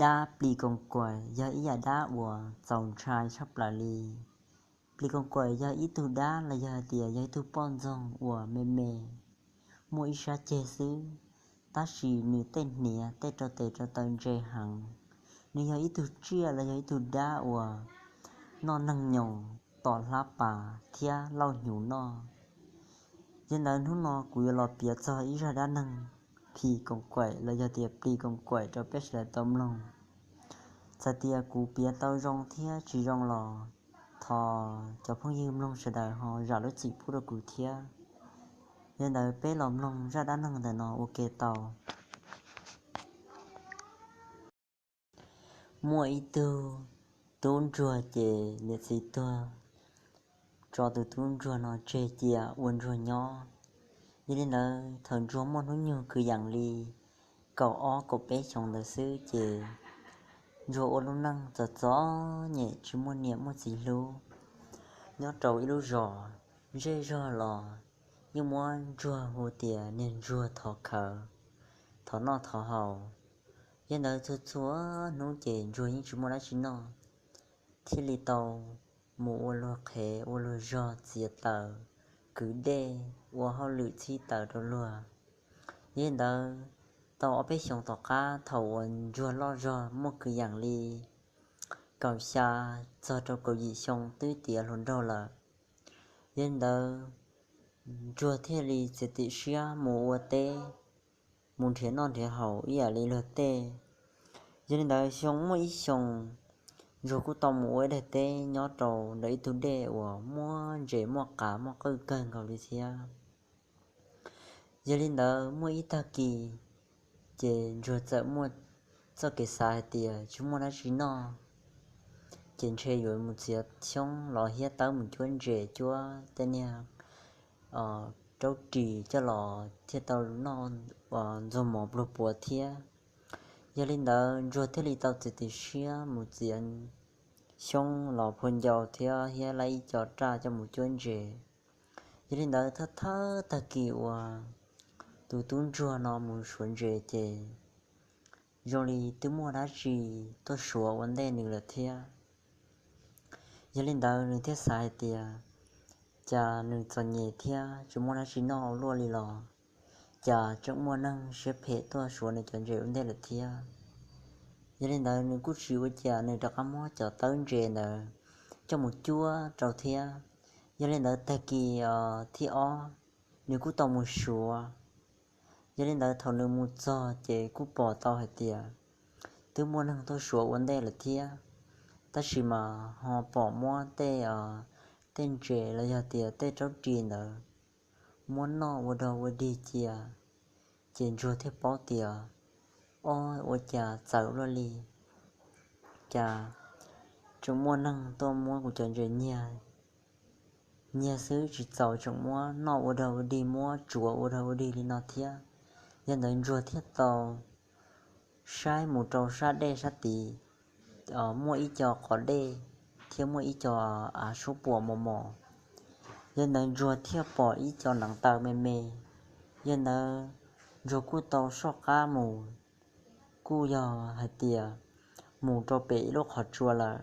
Dab plis koos kaim yog ib yam dab uas txaus ntshai tshaj plaws li. Plis koos kaim yog ib tug dab los yog hais tias yog ib tug poj ntxoog uas me me, muaj ib sab ceg xwb, tab sis nws tej hniav tej rau tes rau taw ntse heev. Nws yog ib tug tsiaj los yog ib tug dab uas noj neeg nyoos, tom hlab pas thiab lauj hnyuv noj. Yog li ntawd hnub no kuv yuav los piav txog ib zaj dab neeg plis koos kaim los yog tias plis koos kaim rau peb sawv daws tau mloog. Txawm tias kuv piav tau zoo thiab tsis zoo los thov cov phooj ywg mloog sawv daws ho zam lub txim pub rau kuv thiab. Yog li ntawd peb los mloog zaj dab neeg ntawm no ua ke tau. Muaj ib tug tub ntsuag ces niam txiv tuag tso tus tub ntsuag no tseg cia ua ntsuag nyob. Yog li ntawd thaum ntsuag muaj hnub nyoog kwv yees li kaum ob kaum peb xyoos ntawd xwb ces ntsuag ua lub neej txom txom nyem tsis muaj niam muaj txiv hlub. Nyob rau ib lub zos zej zog los yeej muab ntsuag hu tias niag ntsuag thov khawv, thov noj thov haus. Yog li ntawd txhua txhua hnub ces ntsuag yeej tsis muaj dab tsi noj, thiaj li tau mus ua luag qhev ua luag zog txiav taws, kwv dej, ua hauj lwm txhib taws rau luag. Yog li ntawd tau ob peb xyoos tom qab thaum uas ntsuag loj zog muaj kwv yees li kaum xya txog rau kaum yim xyoo twb tiav hluas nraug lawm. Yog li ntawd ntsuag thiaj li txiav txim siab mus ua teb, mus nrhiav noj nrhiav haus ib yam li luag tej. Yog li ntawd xyoo muaj ib xyoos ntsuag kuj tau mus ua ib daim teb nyob rau ntawm ib tug dej uas muaj ntses muaj qav muaj qwj kawg nkaus li thiab. Yog li ntawd muaj ib tag kis ces ntsuag txawm muaj txoj kev xav hais tias tsis muaj dab tsi noj, ces ntshe yuav mus txiav xyoob los hiab tawb mus cuab ntses cuab tej niag raub ris coj los thiaj tau noj ntxuag mov pluag puav thiab. Yog li ntawd ntsuag thiaj li tau txiav txim siab mus txiav xyoob los phua ncau thiab hiab laib ib co raj coj mus cuab ntses. Yog li ntawd thawj thawj tag kis uas tus tub ntsuag no mus suav ntses ces zoo li twb muaj dab tsi tuaj suav ua ntej nws lawm thiab. Yog li ntawd nws thiaj xav hais tias cas nws txom nyem thiab tsis muaj dab tsi noj ua luaj li los cas tseem muaj neeg siab phem tuaj suav nws cov ntses ua ntej lawm thiab. Yog li ntawd nws kuj tsis ua cas, nws rov qab muab cov tawb ntses ntawd coj mus cuab rau thiab. Yog li ntawd tag kis thib ob nws kuj tau mus suav. Yog li ntawd thaum nws mus txog ces kuj pom tau hais tias twb muaj neeg tuaj suav ua ntej lawm thiab, tab sis mas ho pom muab tej, tej ntses los yog tias tej raub ris ntawd muab noj ua dog ua dig cia. Ces ntsuag thiaj paub tias, ob, ua cas txawv luaj li, cas tseem muaj neeg tuaj muab kuv cov ntses nyiag, nyiag xwb tsis txaus tseem muab noj ua dog ua dig muab tsuav ua dog ua dig li no thiab. Yog ntawd ntsuag thiaj tau saib mus rau sab dej sab tid, muaj ib co qos dej thiab muaj ib co av suab puam mos mos. Yog ntawd ntsuag thiaj pom ib co neev taw me me. Yog ntawd ntsuag kuj tau soj qab mus, kuj yog hais tias mus rau pem ib lub qhov tsua lawm.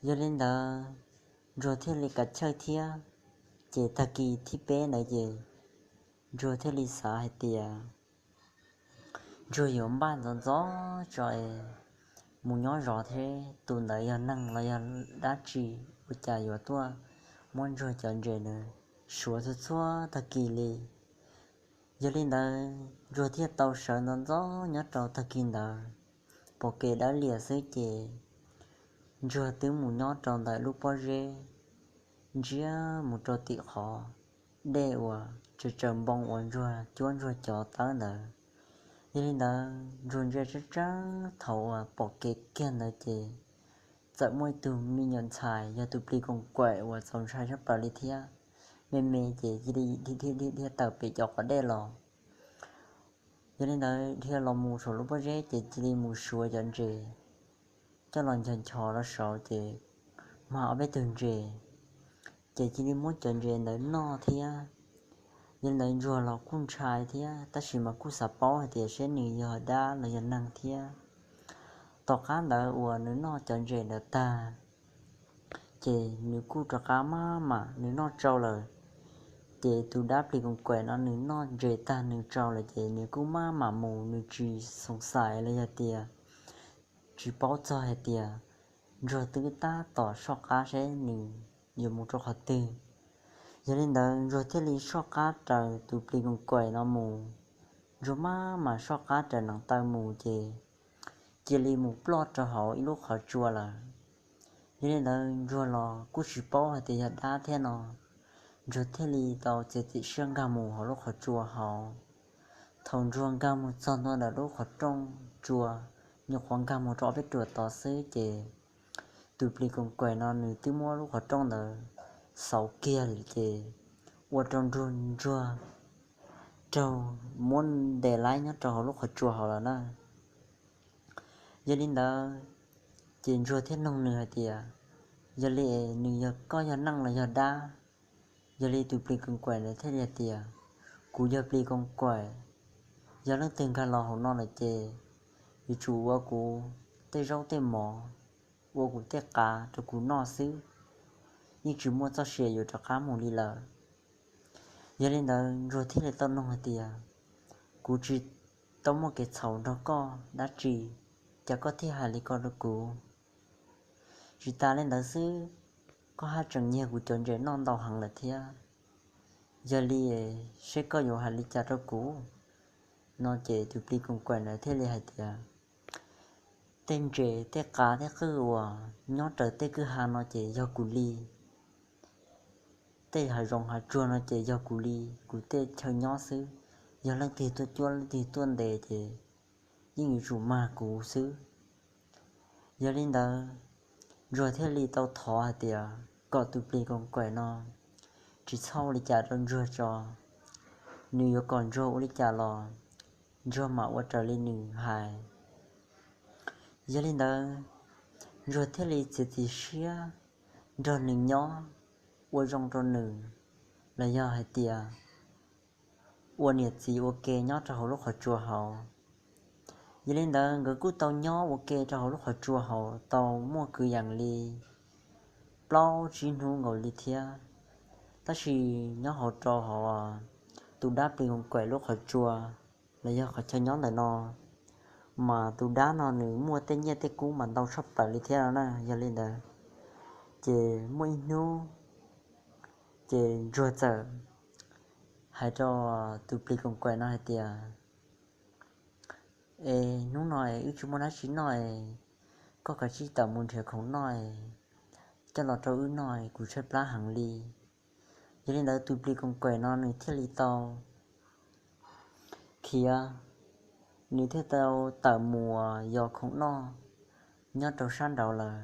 Yog li ntawd ntsuag thiaj li kav chawj thiab. Ces tag kis thib peb ntawd ces ntsuag thiaj li xav hais tias ntsuag yuav npaj ntxov ntxov tso es mus nyob zov thiab, tus ntawd yog neeg los yog dab tsi ua cas yuav tuaj muab ntsuag cov ntses ntawd suav txhua txhua tag kis li. Yog li ntawd ntsuag thiaj tau sawv ntxov ntxov nyob rau tag kis ntawd, pom kev dawb liam xwb ces ntsuag twb mus nyob rau ntawm lub pob zeb, ntsia mus rau tim qhov dej uas tsaws tsaws npoo uas ntsuag cuab ntsuag cov tawb ntawd. Yog li ntawd ntsuag ntsia tseeb tseeb thaum uas pom kev kiag ntawd ces txawm muaj ib tug me nyuam ntxhais yog tus plis koos kaim uas txaus ntshai tshaj plaws li thiab, me me ces cia li dhia tawm pem cov qos dej los. Yog li ntawd dhia los mus saum lub pob zeb ces cia li mus suav cov ntses coj los nchos nchos rau saud ces mag ob peb tug ntses, ces cia li muab cov ntses ntawd noj thiab. Yog li ntawd ntsuag los kuj ntshai thiab tab sis mas kuj xav paub hais tias seb nws yog dab los yog neeg thiab. Tom qab ntawd uas nws noj cov ntses ntawd tag, ces nws kuj rov qab maj mam nws noj tsau lawm. Ces tus dab plis koos kaim no nws noj ntses tag nws tsau lawm ces nws kuj maj mam mus, nws tsis xoov xais los yog tias tsis paub txog hais tias Ntsuag twb tab tom soj qab seb nws yuav mus rau qhov twg. Yog li ntawd Ntsuag thiaj li soj qab raws tus plis koos kaim no mus. Ntsuag maj mam soj qab raws neev taw mus ces cia li mus ploj rau hauv ib lub qhov tsua lawm. Yog li ntawd Ntsuag los kuj tsis paub hais tias yog dab thiab no, Ntsuag thiaj li tau txiav txim siab nkag mus hauv lub qhov tsua hauv. Thaum Ntsuag nkag mus txog ntua ntawm lub qhov rooj tsua, nyuam qhuav nkag mus rau ob peb ruam tod xwb ces tus plis koos kaim no nws twb muab lub qhov rooj ntawd xauv kiag lawm ces ua rau Ntsuag, Ntsuag raug muab ntes laib nyob rau hauv lub qhov tsua hauv lawm na. Yog li ntawd ces Ntsuag thiaj nug nws hais tias, yog li es nws yog, koj yog neeg los yog dab? Yog li tus plis koos kaim ntawd thiaj li hais tias, kuv yog plis koos kaim, yog leej twg nkag los hauv no lawm ces yuav tsum ua kuv tej zaub tej mov, ua kuv tej qav rau kuv noj xwb, yeej tsis muaj txoj sia yuav rov qab mus li lawm. Yog li ntawd Ntsuag thiaj li tau nug hais tias, kuv tsis tau muaj kev txhaum nrog koj dab tsi, cas koj thiaj hais li ko rau kuv? Tsis tas li ntawd xwb, koj haj tseem nyiag kuv cov ntses noj ntau heev lawm thiab. Yog li seb koj yuav hais li cas rau kuv? No ces tus plis koos kaim ntawd thiaj li hais tias, tej ntses tej qav tej qwj uas nyob raws tej kwj ha no ces yog kuv li, tej hav zoov hav tsuag no ces yog kuv li, kuv tej chaw nyob xwb. Yog leej twg tuaj cuab leej twg tuaj ntes ces yeej yuav tsum mag kuv xwb. Yog li ntawd Ntsuag thiaj li tau thov hais tias kom tus plis koos kaim no tsis txhob ua li cas rau Ntsuag tso, nws yuav kom Ntsuag ua li cas los Ntsuag mam ua raws li nws hais. Yog li ntawd Ntsuag thiaj li txiav txim siab nrog nws nyob, ua zoo rau nws, los yog hais tias ua niam txiv ua ke nyob rau hauv lub qhov tsua hauv. Yog li ntawd nkawd kuj tau nyob ua ke rau hauv lub qhov tsua hauv tau muaj kwv yees li plaub tsib hnub nkaus li thiab. Tab sis nyob hauv rau hauv tus dab plis koos kaim lub qhov tsua los yog qhov chaw nyob ntawm no, mas tus dab no nws muaj tej nyiaj tej kub mas ntau tshaj plaws li thiab no na. Yog li ntawd ces muaj ib hnub ces Ntsuag txawm hais rau tus plis koos kaim no hais tias, es hnub no es wb tsis muaj dab tsi noj es koj kav tsij tawm mus nrhiav khoom noj es coj los rau wb noj es kuv tshaib plab heev li. Yog li ntawd tus plis koos kaim no nws thiaj li tau khiav, nws thiaj tau tawm mus yos khoom noj nyob rau sab nraud lawm.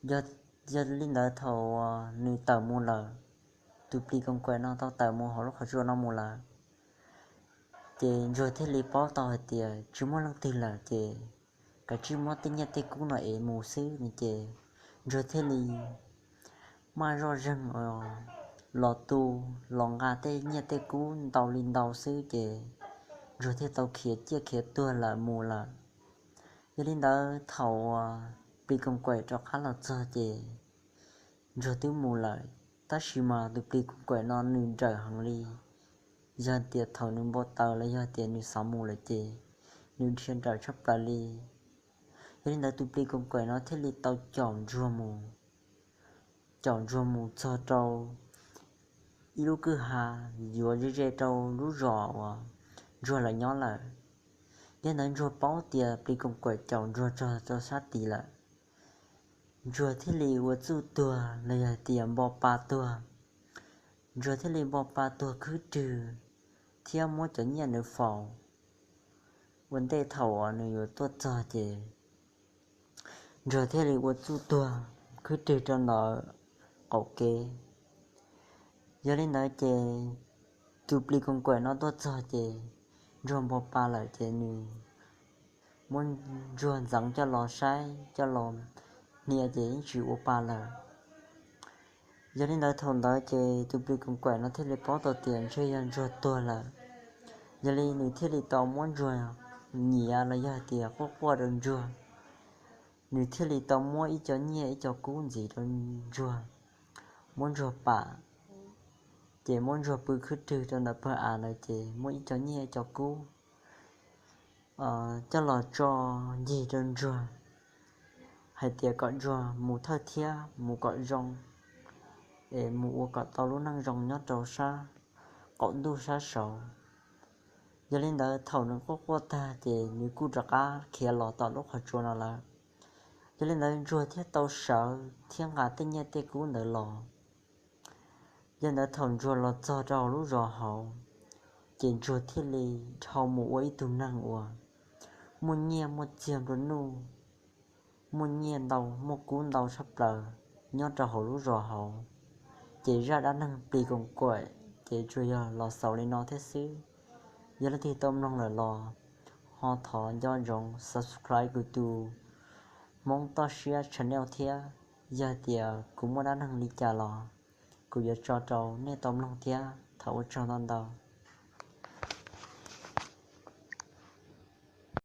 Yog, yog li ntawd thaum uas nws tawm mus lawm, tus plis koos kaim no tau tawm mus hauv lub qhov tsua no mus lawm, ces Ntsuag thiaj li paub tau hais tias tsis muaj leej twg lawm ces kav tsij muab tej nyiaj tej kub no ev mus xwb no ces Ntsuag thiaj li maj zoj zeeg los tu, los nqa tej nyiaj tej kub ntau li ntau xwb ces Ntsuag thiaj tau khiav ciaj khiav tuag lawm mus lawm. Yog li ntawd thaum uas plis koos kaim rov qab los txog ces Ntsuag twb mus lawm, tab sis mas tus plis koos kaim no nws nrawm heev li. Yog tias thaum nws npau taws los yog tias nws xav mus lawm ces nws dhia nrawm tshaj plaws li. Yog li ntawd tus plis koos kaim no thiaj li tau caum Ntsuag mus, caum Ntsuag mus txog rau ib lub kwj ha yuav ze ze rau lub zos uas Ntsuag lawv nyob lawm. Yog li ntawd Ntsuag paub tias plis koos kaim caum Ntsuag txog rau sab tid lawm, Ntsuag thiaj li ua txuj tuag los yog tias npo pa tuag. Ntsuag thiaj li npo pa tuag khwb rwg thiab muab cov nyiaj nws faus ua ntej thaum uas nws yuav tuaj txog ces Ntsuag thiaj li ua txuj tuag khwb rwg rau ntawm qaum kev. Yog li ntawd ces tus plis koos kaim no tuaj txog ces Ntsuag npo pa lawm ces nws muab Ntsuag ntxeev coj los saib coj los hnia ces yeej tsis ua pa lawm. Yog li ntawd thaum ntawd ces tus plis koos kaim no thiaj li paub tau tias ntshe yog Ntsuag tuag lawm. Yog li nws thiaj li tau muab Ntsuag nyiav los yog tias quaj quaj rau Ntsuag, nws thiaj li tau muab ib co nyiaj ib co kub ntxiv rau ntsuag, muab ntsuag pam, ces muab ntsuag pw khwb rwg rau ntawm pawg av ntawd ces muab ib co nyiaj ib co kub coj los tso ncig rau ntsuag hais tias kom ntsuag mus thawj thiab mus kom zoo, es mus ua kom tau lub neej zoo nyob rau sab qaum ntuj sab saud. Yog li ntawd thaum nws quaj quaj tag ces nws kuj rov qab khiav los tom lub qhov tsua no lawm. Yog li ntawd ntsuag thiaj tau sawv thiab nqa tej nyiaj tej kub ntawd los. Yog ntawd thaum ntsuag los txog rau hauv lub zos hauv, ces ntsuag thiaj li dhau mus ua ib tug neeg uas muaj nyiaj muaj txiag nplua nuj, muaj nyiaj ntau muaj kub ntau tshaj plaws nyob rau hauv lub zos hauv. Ces zaj dab neeg plis koom kuam ces tsuas yog los xaus li no thiab xwb. Yog leej twg tau mloog lawm los ho thov nco ntsoov subscribe kuv tus Hmoob Toj Siab channel thiab. Yog tias kuv muaj dab neeg li cas los kuv yuav tso rau nej tau mloog thiab. Thov ua tsaug ntau ntau.